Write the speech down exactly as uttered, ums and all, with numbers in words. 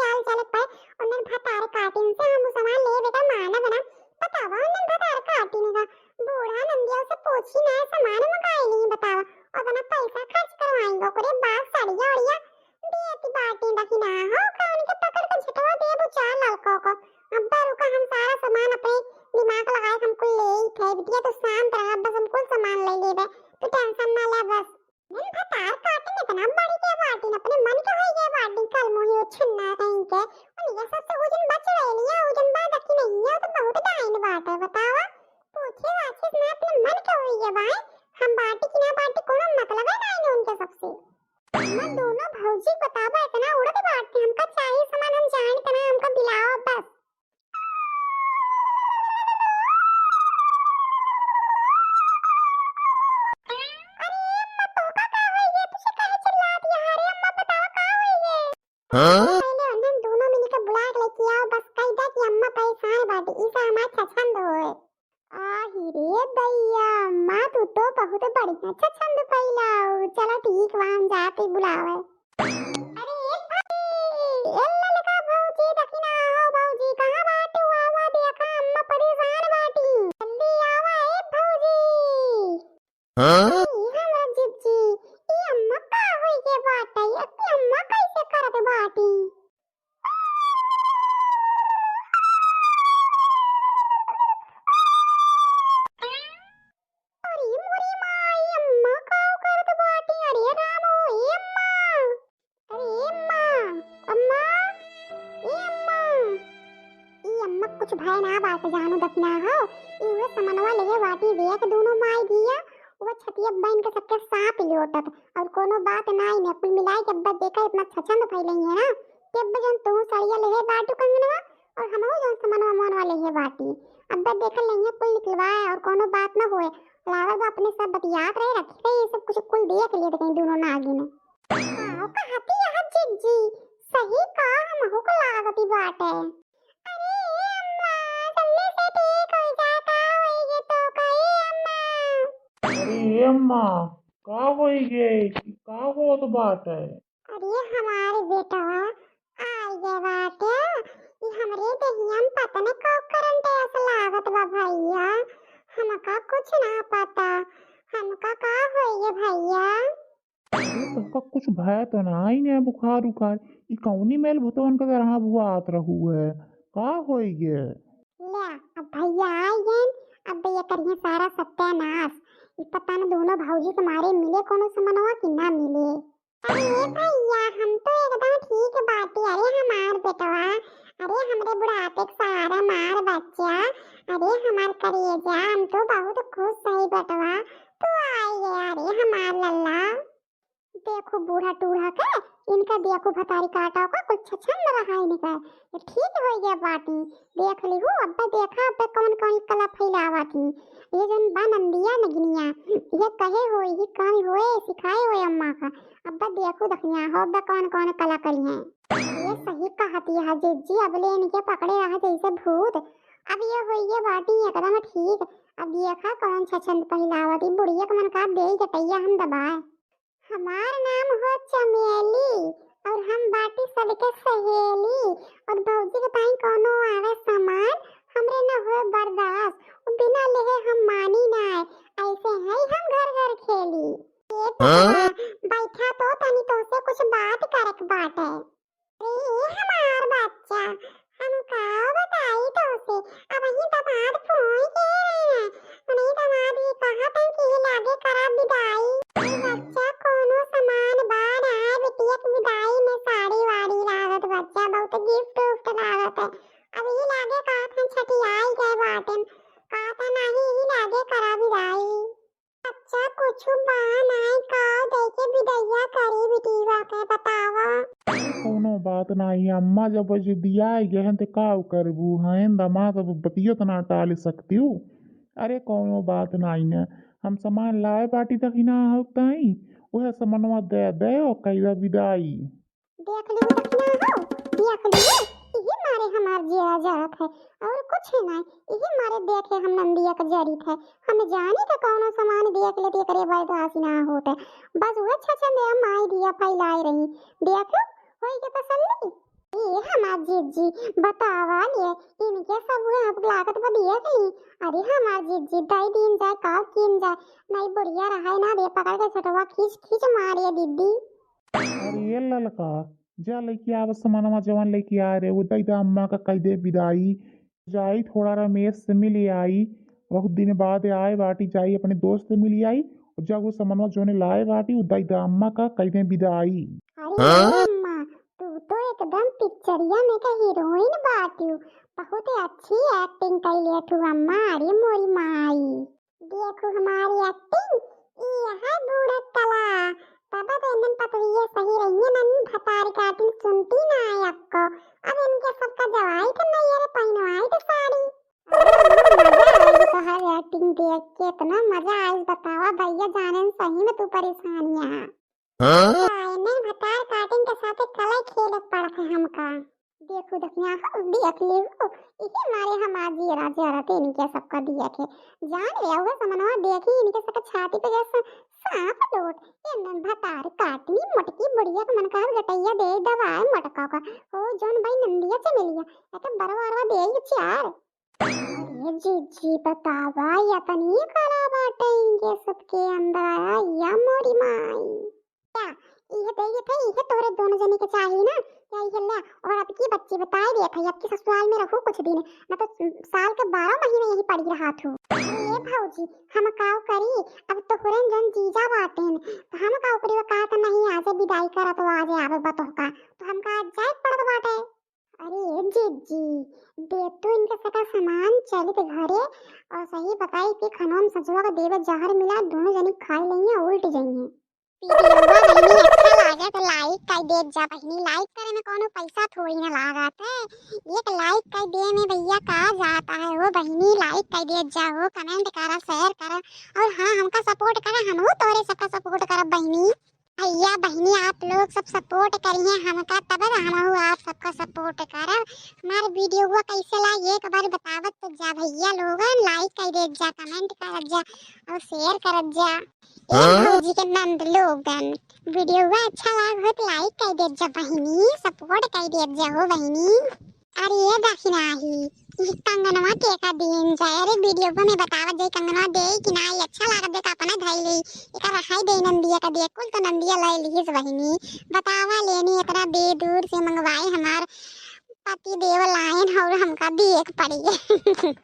चाल चलत पड़े, उन्हें भतार काटिन से हम सामान ले बेटा मानब ना। बतावा, उन्हें भतार काटिन का बूढ़ा नंदिया से पूछी ना, सामान मंगाई नहीं, बतावा। और बना पैसा खर्च करवाएंगे, ओकरे बाद साड़िया ओड़िया देती बाटी दखिना हो, का उनके पकड़ के झटवा देबू चार लड़कों को। अब रुका, हम सारा सामान अपने दिमाग लगाए, हम कुल ले ही थे। बिटिया, तू शांत रहा, बस हम कुल सामान ले लेबे, तू टेंशन ना ले बस। दिन भतार काटिन इतना बड़ी के बाटिन, अपने मन के होई के बाटिन, कल मोही उछन्ना कहीं के। उनके सबसे उजन बच रहे लिया, उजन बाद की नहीं है, तो बहुत डाइन बात है, बतावा। पूछे वाछे ना, अपने मन के होई के बाए, हम बाटी की ना बाटी, कोनो मतलब है ना उनके सबसे। अम्मा, दोनों भौजी बतावा, इतना उड़त बाटे, हमका चाहिए सामान, हम जानी तना, हमका दिलावा बस। अरे अम्मा, तोका का होई गे? तुझे काहे चिल्ला दिया? अरे अम्मा, बतावा का होई गे? हाँ? पहले उन्हें दोनों मिलके बुला के लेके आओ, बस कह दे कि अम्मा परेशान बाटी, इसे हमार छछंद होए। आही रे दैया, अम्मा तू तो बहुत बढ़िया छछंद फैलाऊ। चला ठीक बा, हम जाते बुलावे। अरे ए भौजी, ए ललका भौजी, दखिना हो भौजी, कहाँ बाटू? आवा देखा, अम्मा परेशान बाटी। जल्दी आवा ए भौजी। हाँ? अरे हमरा जिज्जी, ई अम्मा का होई के बाटे? ई अम्मा कैसे करत बाटी? अरे मोरी माई, अम्मा का करत बाटी? अरे रामो, ए अम्मा, अरे ए अम्मा, अम्मा, ए अम्मा। ई अम्मा कुछ भय ना बाटे जानू दखिना हो, ई उहे समनवा लेहे बाटी देख दोनों माई धिया, उहे छतिया बन के सबके साथ लोटत, और कोनो बात ना ही ने, कुल मिलाई के अब्बा देखा इतना छछंद फैलई है ना, कि अब्बा जौन तू सड़िया लेहे बाटू कंगनवा, और हमहू जौन समनवा मोनवा लेहे बाटी, अब्बा देखा लेहे कुल निकलवाए और कोनो बात ना होए, लागल बा अपने सब बतियात रहे, रखे रहे, ये सब कुछ कुल देख लिए थे कहीं दोनों नागिन। हाँ, कहती यह जिज्जी, सही का हमहू को लागती बाटे। अरे ए अम्मा, जल्दी से ठीक हो जा, का होई गे तो का ए अम्मा? अरे ए अम्मा, का होई गे? ई का होत बाटे? अरे हमार बेटवा आई गे बाटे, ई हमरे देहिया में पता न का करंट ऐसा लागत बा भैया, हमका कुछ ना पता, हमका का होई गे भैया? अरे, तोहका कुछ भय तो नाई ने बुखार उखार? ई कौनी मेल भूतवन के तरह बुआत रहू है? का होई गे? ले, अब भैया आई गए, अब ये करिए सारा सत्यानाश। ई पता न दोनों भौजी के मारे मिले कोनो समनवा कि ना मिले। अरे भैया, हम तो एकदम ठीक बाटी। अरे हमार बेटवा, अरे हमरे बुढ़ापे के सहारा हमार बच्चा, अरे हमार करेजा, हम तो बहुत खुश हई बेटवा, तू आई गया, अरे हमार लल्ला। देखो बूढ़ा टूढ़ा के, इनका देखो भतारी काटा का कुछ छछंद रहा इनका। ये ठीक हो गया बाटी। देख लिहू, अब्बे देखा, अब्बे कौन कौन कला फैलावा थी। ये जन बा नंदिया नगिनिया, ये कहे होई, ही काम होए, सिखाए होए अम्मा का। अब्बे देखो दखिया हो, अब्बे कौन कौन कला करी हैं। ये सही कहती है जिज्जी, अब ले इनके पकड़े रहा जैसे भूत। अब ये होई ये बाटी एकदम ठीक। अब देखा कौन छछंद फैलावा थी, बुढ़िया के मन का दे जटैया हम दबाए। हमार नाम हो चमेली और हम बाटी सबके सहेली। और भौजी के ताई कौनो आवे सामान, हमरे न होए बर्दाश्त, उ बिना लेहे हम मानी नाय, ऐसे है हम घर घर खेली। ए हाँ? पगला, बैठा तो तनी तोसे कुछ बात करक बाटे। अरे हमार बच्चा, हम का बताई तोसे, अबहीं दमाद फोन किहे रहे हैं। उन्हीं दमाद ई कहत हैं कि ई लागे करा बिदाई। ई बच्चा कौनो सामान बा ना, बिटिया के बिदाई में साड़ी वाड़ी लागत बच्चा, बहुत gift उफ्ट लागत है। अब ई लागे कहत हैं छठियाई गए बाटेन, कहत हैं नाही ई लागे करा बिदाई। अच्छा, कुछ बा नाई का, देके बिदैया करी बिटिया के, बतावा। कौनो बात नाई अम्मा, जब जिदिया गए हैं तो का करबू, हैं दमाद, अब बतियो तो ना टाल सकती हूँ। अरे कौनो बात नाई है, हम सामान लाए बाटी तक ही ना होता ही, वह सामानवा दे दे और कैदा बिदाई। देख लिहू दखिना हो, देख लिहू, इही मारे हमार जिया जरत है, और कुछ ही नाई, इही मारे देखे हम नंदिया के जरित है। हम जानी के कौनो सामान देख लेती, एकरे बर्दाश्त ना होत है। बस उहे छछंद हम माई धिया फैलाए रही। देखो, होई के तसल्ली। ए हम जिज्जी, बतावा ले, इनके सब हुए अब लागत बा देख ली। अरे हमार जिज्जी, दई दीन जाए, का कीन जाए, नहीं बुढ़िया रहाई ना दे, पकड़ के झटवा खींच खींच मारे दीदी। अरे ये ललका, जा लेके आव समनवा जवन लेके आ रहे, वो दई दा अम्मा का कई दे विदाई। जाई थोड़ा रमेश से मिली आई, बहुत दिन बाद आए बाटी, जाई अपने दोस्त से मिली आई, और जा वो समनवा जोने लाए बाटी, वो दई दा अम्मा का कई दे विदाई। अरे हाँ? अम्मा, तू तो एकदम पिक्चरिया में का हीरोइन बाटू, बहुत अच्छी एक्टिंग कर ले तू अम्मा। अरे मोरी माई, देखो हमारी एक्टिंग, ई है बूढ़ा कला। तब तो इनन पतरिये सही रहिए, नन भतारी काटिन सुनती ना है अक्को। अब इनके सबका जवाई तो नहीं है रे, पहनवाई तो साड़ी। अरे अम्मा, मजा आई तो हर एक्टिंग देख के, इतना मजा आई, बतावा भैया जाने सही में तू परेशान यहाँ। हाँ? नहीं, भतार काटिन के साथे कलई खेले पड़त है हमका। देखो दखिया हो, देख ले हो, इही मारे हमार जियरा जरत इनके सबका देखे। जान ले उहे समनवा देखी इनके सबका छाती पे जैसे सांप लोट। ये नन भतार काटनी मोटकी बुढ़िया के मन का गटैया दे दबाए मोटका का। हो जौन भाई नंदिया चमेलिया, एके बरवा अरवा दे चार। अरे जीजी बतावा, या तनी कला बाटे इनके सबके अंदर आया, या मोरी माई। क्या इहे दे ये थे, इहे तोहरे दोनों जनी के चाही ना? या इहे ले, और अब की बच्ची बताए दे थे, अब की ससुराल में रहू कुछ दिन, न तो साल के बारह महीने यही पड़ी रहा थू। अरे ये भौजी, हम काव करी, अब तोहरे जन जीजा बाटेन, तो हम काव करी, वो कहा था नहीं आज विदाई करा तो आज आवे बतोह का, तो हमका आज जाए पड़त बाटे। अरे ए जिज्जी, दे तो इनके सका सामान चलित घरे, और सही बताई कि खनवा में सजवा के देवे जहर मिला, दोनों जनी खाई लइहे, उल्ट जइहे। वीडियोवा बहिनी अच्छा लागे तो लाइक कर देत जा बहिनी, लाइक करे में कोनो पैसा थोड़ी ना लागत है, एक लाइक कर दे में भैया का जाता है हो बहिनी, लाइक कर देत जा हो, कमेंट करा, शेयर करा, और हाँ हमका सपोर्ट करा, हमहू तोरे सबका सपोर्ट करब बहिनी। भैया बहिनी आप लोग सब सपोर्ट करिए हमका, तब न हमहू आप सबका सपोर्ट करब। हमार वीडियोवा कैसे लागे एक बार बतावत तो जा भैया लोगन, लाइक कर देत जा, कमेंट करत जा और शेयर करत जा। ए हाँ? भौजी के नंद लोगन, वीडियोवा अच्छा लाग हो तो लाइक कर देत जा बहिनी, सपोर्ट कर देत जा हो बहिनी। अरे ये दखिनाही, ई कंगनवा के का देन जाए? अरे वीडियो में बतावत जाई कंगनवा देई कि ना, ई अच्छा लागत देख अपने धई लेई, एका रहाई देई नंदिया का देख, कुल तो नंदिया लाई लीस बहिनी। बतावा लेनी इतना दे दूर से मंगवाए हमार पति देव लाइन और हमका देख पड़ी।